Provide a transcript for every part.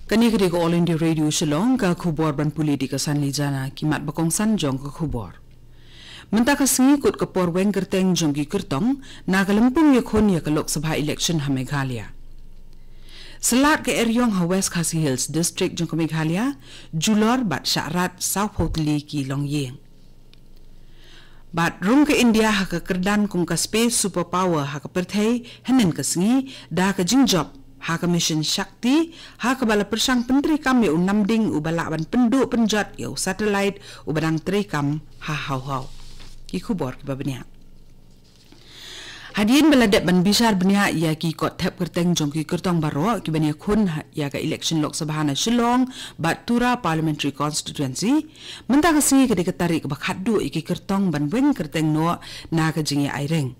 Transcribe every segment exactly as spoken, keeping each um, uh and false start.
Kane ka dei ka All India Radio Shillong, ka khubor ban pule da ka Sanli Jana. Ki mat ba kongsan jong ka khubor. Mynta ka sngi kut ka por weng kyrteng jong ki kyrtong na ka lympung ïakhun ïa ka Lok Sabha election ha Meghalaya. Sa lad ka eriong ha West Khasi Hills District jong ka Meghalaya, julor bad shah rat sawphew tylli ki longïing. Bad rung ka India ha ka kyrdan kum ka space superpower ha ka pyrthei hynnin ka sngi da ka jingjop ha ka mission Shakti, ha kaba la pyrshang pyntreikam ïa u namding uba lah ban pynduh pynjot ïa u satellite uba dang treikam ha Hauhau. Ki khubor kiba bniah. Hadien ba la dep ban bishar bniah ïa ki kot thep kyrteng jong ki kyrtong baroh kiban ïakhun ha, ïa ka election Lok Sabha na Shillong bad Tura Parliamentary Constituency, mynta ka sngi ka dei ka tarik kaba khatduh ïa ki kyrtong ban weng kyrteng noh na ka jingïa-aireng.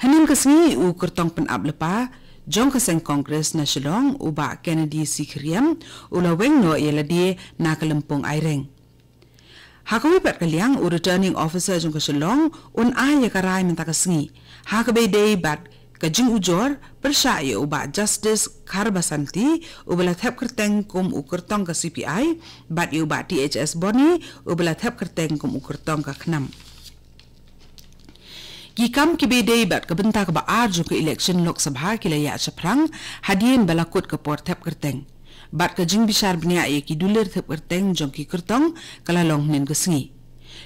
Hynnin ka sngi u kyrtong pynap lypa jong ka seng Congress na Shillong, u Bah Kennedy C Khyriem, u la weng noh ïa lade na ka lympung aireng. Ha kawei pat ka liang, u Returning Officer jong ka Shillong un ai ïa ka rai mynta ka sngi ha kaba ïadei bad ka jingujor pyrshah ïa u Bah Justice Kharbasanti uba la thep kyrteng kum u kyrtong ka C P I, bad ïa u Bah T H S Boni uba la thep kyrteng kum u kyrtong ka KHNAM. Ki kam kiba ïadei bad ka bynta kaba ar jong ka election Lok Sabha ki la ïaid shaphrang hadien ba la kut ka por thep kyrteng. Bad ka jingbishar bniah ïa ki dulir thep kyrteng jong ki kyrtong ka la long hynnin ka sngi.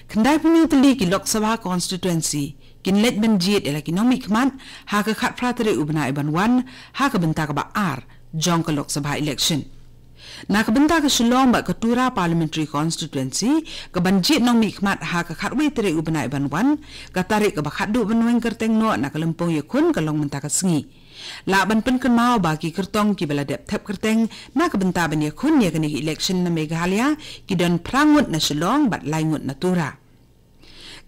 Khyndai phew hynñiew tylli ki Lok Sabha constituency kin leit ban jied ïa la ki nongmihkhmat ha ka khatphra tarik u bnai ban wan ha ka bynta kaba ar jong ka Lok Sabha election. Na ka bynta ka Shillong bad ka Tura Parliamentary Constituency, ka ban jied nongmihkhmat ha ka khatwei tarik u bnai ban wan, ka tarik kaba khatduh ban weng kyrteng noh na ka lympung ïakhun ka long mynta ka sngi. Lah ban pynkynmaw ba ki kyrtong kiba la dep thep kyrteng na ka bynta ban ïakhun ïa kane ka election na Meghalaya ki don phra ngut na Shillong bad lai ngut na Tura.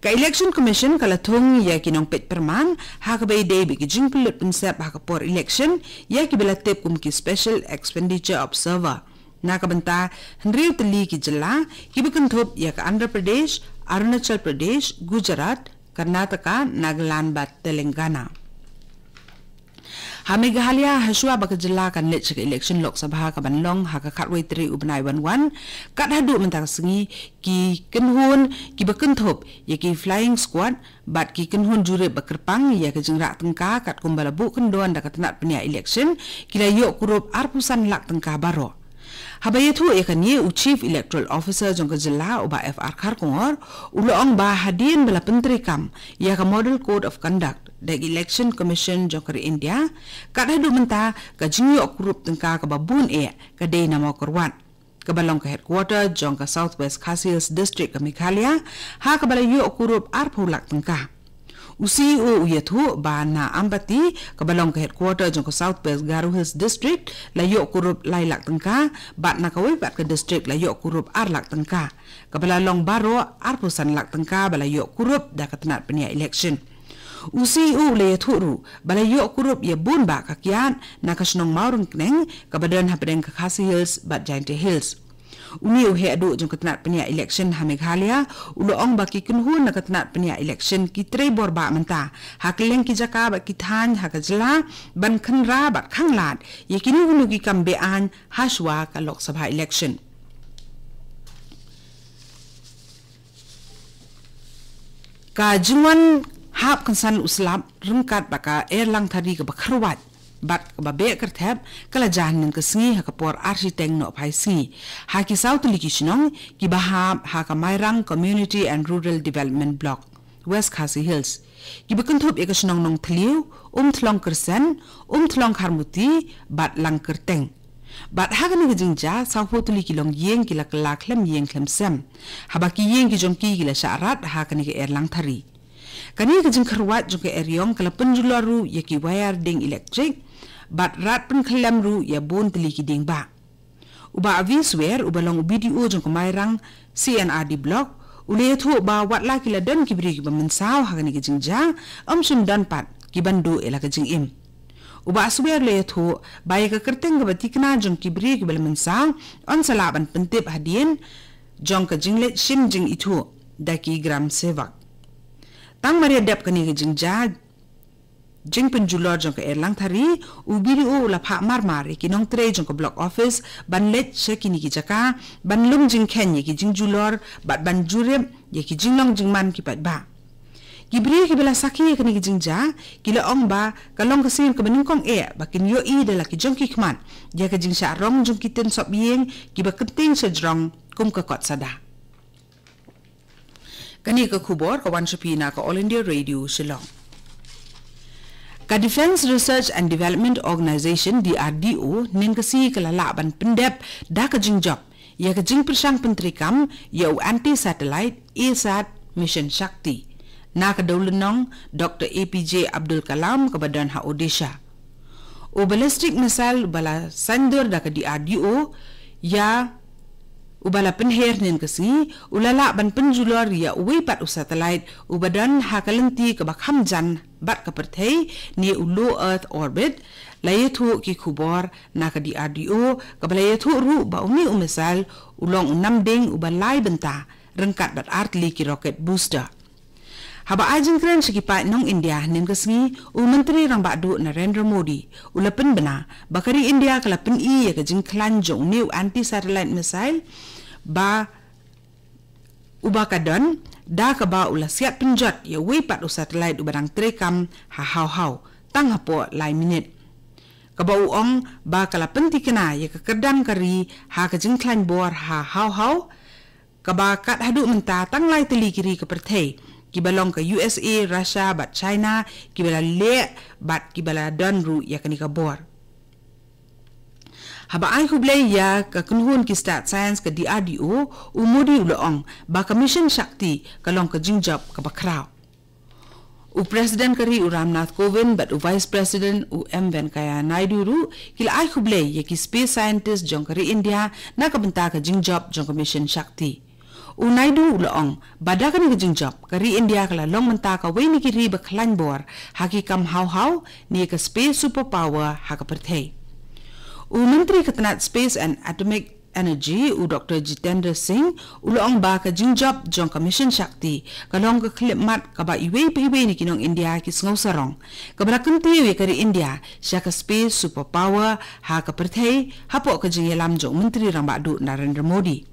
Ka Election Commission ka la thung ïa ki nongpeit pyrman ha kaba ïadei bad ki jingpynlut pynsep ha ka por election ïa kiba la tip kum ki Special Expenditure Observer na ka bynta hynriew tylli ki jylla kiba kynthup ïa ka Andhra Pradesh, Arunachal Pradesh, Gujarat, Karnataka, Nagaland bad Telangana. Ha Meghalaya, hashwa ba ka jylla kan leit sha ka election Lok Sabha kaban long ha ka khatwei tarik u bnai ban wan, kat haduh mynta ka sngi, ki kynhun kiba kynthup ïa ki flying squad bad ki kynhun jurip ba kyrpang ïa ka jingrah tyngka katkum ba la buh kyndon da ka tnat pynïaid election ki la ïoh kurup arphew san lak tyngka baroh. Haba ïathuh ïa kane, u Chief Electoral Officer jong ka jylla, u Bah F R Kharkongor, u la ong ba hadien ba la pyntreikam ïa ka Model Code of Conduct da ka Election Commission jong ka ri India, kat haduh mynta ka jingïoh kurup tyngka kaba bun eh ka dei na Mawkyrwat, kaba long ka headquarter jong ka South West Khasi Hills District ka Meghalaya, ha kaba la ïoh kurup arphew lak tyngka. U C E O u ïathuh ba na Ampati, kaba long ka headquarter jong ka South West Garo Hills District, la ïoh kurup lai lak tyngka, bad na kawei pat ka district la ïoh kurup ar lak tyngka, kaba la long baroh arphew san lak tyngka ba la ïoh kurup da ka tnat pynïaid election. U C E O u la ïathuh ruh ba la ïoh kurup ïa bun bah ka kiad na ka shnong Mawryngkneng kaba don hapdeng ka Khasi Hills bad Jaintia Hills. Une u heh duh jong ka tnat pynïaid election ha Meghalaya u la ong ba ki kynhun na ka tnat pynïaid election ki trei bor bah mynta ha kylleng ki jaka bad ki thaiñ ha ka jylla ban khynra bad khanglad ïa kino kino ki kam be-aiñ hashwa ka Lok Sabha election. Ka jingwan hap kynsan u slap ryngkat bad ka Erlang Thari kaba kharwait bad kaba beh kyrthep ka la jia hynnin ka sngi ha ka por ar shiteng nohphai sngi ha ki saw tylli ki shnong kiba hap ha ka Mairang Community and Rural Development Block, West Khasi Hills, kiba kynthup ïa ka shnong Nongthliew, Umthlong Kyrsen, Umthlong Kharmuti bad Langkyrteng. Bad ha kane ka jingjia, sawphew tylli ki longïing ki la kylla khlem ïing khlem sem, haba ki ïing ki jong ki ki la shah rat ha kane ka Erlang Thari. Kane ka jingkharwait jong ka eriong ka la pynjulor ruh ïa ki wire dieng elektrik bad rat pynkhyllem ruh ïa bun tylli ki dieng bah. U Bah Avi Swer, uba long u B D O jong ka Mairang C and R D Block, u la ïathuh ba wat la ki la don ki briew kiba mynsaw ha kane ka jingjia, ym shym don pat kiban duh ïa la ka jingim. U Bah Swer u la ïathuh ba ïa ka kyrteng kaba thikna jong ki briew kiba la mynsaw yn sa lah ban pyntip hadien jong ka jingleit shim jingithuh da ki Gram Sevak. Tang mar ïa dep kane ka jingjia, jingpynjulor jong ka Erlangthari, u B D O u la phah marmar ïa ki nongtrei jong ka Block Office ban leit sha kine ki jaka ban lum jingkheiñ ïa ki jingjulor bad ban jurip ïa ki jinglong jingman ki paidbah. Ki briew kiba la sakhi ïa kane ka jingjia ki la ong ba ka long ka sien kaba nyngkong eh ba kin ïohi da la ki jong ki khmat ïa ka jingshah rong jong ki tynsop ïing kiba kynting sha jrong kum ka kot sada. Kane ka khubor ka wan sha phi na ka All India Radio Shillong. Ka Defence Research and Development Organisation, D R D O, hynnin ka sngi ka la lah ban pyndep da ka jingjop ïa ka jingpyrshang pyntreikam ïa u anti-satellite ASAT Mission Shakti na ka dewlynnong Doctor A P J Abdul Kalam kaba don ha Odisha. U ballistic missile uba la saiñdur da ka D R D O ïa uba la pynher hynnin ka sngi u la lah ban pynjulor ïa uwei pat u satellite uba don ha ka lynti kaba kham jan bad ka pyrthei ne u low Earth orbit, la ïathuh ki khubor na ka D R D O kaba la ïathuh ruh ba une u missile u long u namding uba lai bynta ryngkat bad artylli ki rocket booster. Haba ai jingkren sha ki paid nong India hynnin ka sngi, u Myntri Rangbah Duh Narendra Modi u la pynbna ba ka ri India ka la pyni ïa ka jingkhlaiñ jong une u anti-satellite missile ba uba ka don da kaba u la siat pynjot ïa uwei pat u satellite uba dang treikam ha Hawhaw tang hapoh lai minit. Kaba u ong ba ka la pyntikna ïa ka kyrdan ka ri ha ka jingkhlaiñ bor ha Hawhaw, kaba kat haduh mynta tang lai tylli ki ri ka pyrthei kiba long ka U S A, Russia bad China kiba la leh bad kiba la don ruh ïa kane ka bor. Haba ai khublei ïa ka kynhun ki stad science ka D R D O, u Modi u la ong ba ka Mission Shakti ka long ka jingjop kaba khraw. U President ka ri u Ramnath Kovind bad u Vice President u M Venkaiah Naidu ruh ki la ai khublei ïa ki space scientist jong ka ri India na ka bynta ka jingjop jong ka Mission Shakti. U Naidu u la ong ba da kane ka jingjop ka ri India ka la long mynta kawei na ki ri ba khlaiñ bor ha ki kam Hawhaw ne ka space superpower ha ka pyrthei. U Myntri ka tnat Space and Atomic Energy, u Doctor Jitendra Singh, u la ong ba ka jingjop jong ka Mission Shakti ka long ka khyllipmat kaba iwei pa iwei na ki nong India ki sngewsarong, kaba la kyntiew ïa ka ri India sha ka space superpower ha ka pyrthei hapoh ka jingïalam jong u Myntri Rangbah Duh Narendra Modi.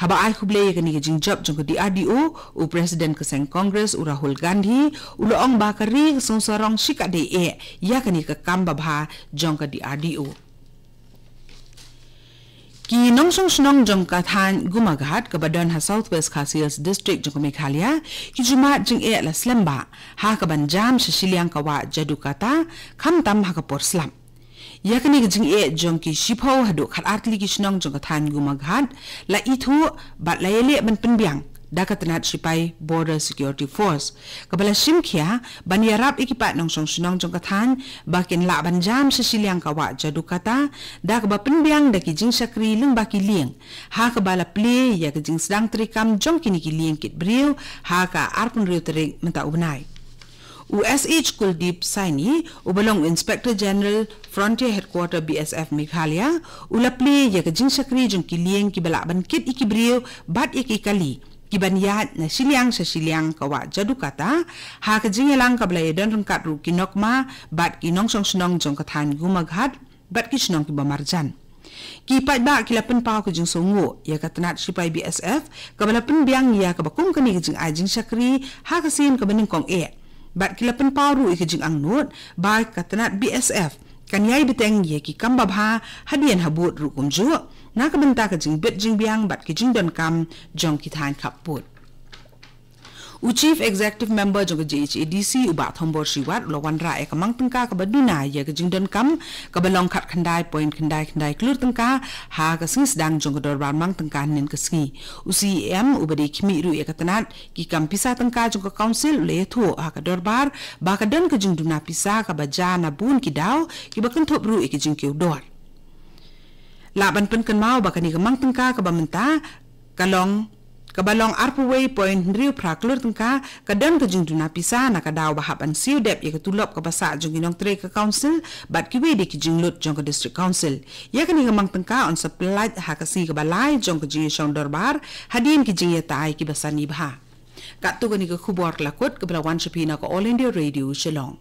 Haba ai khublei ïa kane ka jingjop jong ka D R D O, u President ka seng Congress u Rahul Gandhi u la ong ba ka ri ka sngewsarong shikatdei eh ïa kane ka kam babha jong ka D R D O. Ki nongshong shnong jong ka thaiñ Gumaghat kaba don ha South West Khasi Hills District jong ka Meghalaya ki ju mad jingeh la slem bha ha kaban jam sha shiliang ka wah Jadukata khamtam ha ka por slap. Ïa kane ka jingeh jong ki shiphew haduh khatar tylli ki shnong jong ka thaiñ Gumaghat la ithuh bad la ïaleh ban pynbiang da ka tnat shipai Border Security Force, kaba la shim khia ban ïarap ïa ki paid nongshong shnong jong ka thaiñ ba kin lah ban jam sha shiliang ka wah Jadukata da kaba pynbiang da ki jingshakri lyngba ki lieng, ha kaba la plie ïa ka jingsdang treikam jong kine ki lieng kit briew ha ka arphew hynriew tarik mynta u bnai. U S H Kuldeep Saini, uba long u Inspector General Frontier Headquarter B S F Meghalaya, u la plie ïa ka jingshakri jong ki lieng kiba lah ban kit ïa ki briew bad ïa ki kali kiban ïaid na shiliang sha shiliang ka wah Jadukata ha ka jingïalang kaba la ïadon ryngkat ruh ki nokma bad ki nongshong shnong jong ka thaiñ Gumaghat bad ki shnong kiba marjan. Ki paidbah ki la pynpaw ka jingsngewnguh ïa ka tnat shipai B S F kaba la pynbiang ïa kaba kum kane ka jingai jingshakri ha ka sien kaba nyngkong eh. Bad ki la pynpaw ruh ïa ka jingangnud ba ka tnat B S F kan ïai bteng ïa ki kam babha hadien habud ruh kumjuh na ka bynta ka jingbit jingbiang bad ki jingdonkam jong ki thaiñ khappud. U Chief Executive Member jong ka J H A D C, u Bah Thombor Shiwat, u la wanrah ïa ka mang tyngka kaba duna ïa ka jingdonkam kaba long khatkhyndai point khyndai khyndai klur tyngka ha ka sngi sdang jong ka dorbar mang tyngka hynnin ka sngi. U C E M, uba dei khmih ruh ïa ka tnat ki kam pisa tyngka jong ka Council, u la ïathuh ha ka dorbar ba ka don ka jingduna pisa kaba jia na bun ki daw kiba kynthup ruh ïa ka jingkiew dor. Lah ban pynkynmaw ba kane ka mang tyngka kaba mynta ka long, kaba long arphew wei point hynriew phra klur tyngka, ka don ka jingduna pisa na ka daw ba hap ban siew dep ïa ka tulop kaba sah jong ki nongtrei ka Council bad kiwei de ki jinglut jong ka District Council. Ïa kane ka mang tyngka yn sa pyllait ha ka sngi kaba lai jong ka jingïashong dorbar hadien ki jingïatai kiba sani bha. Katto kane ka khubor la kut kaba la wan sha phi na ka All India Radio Shillong.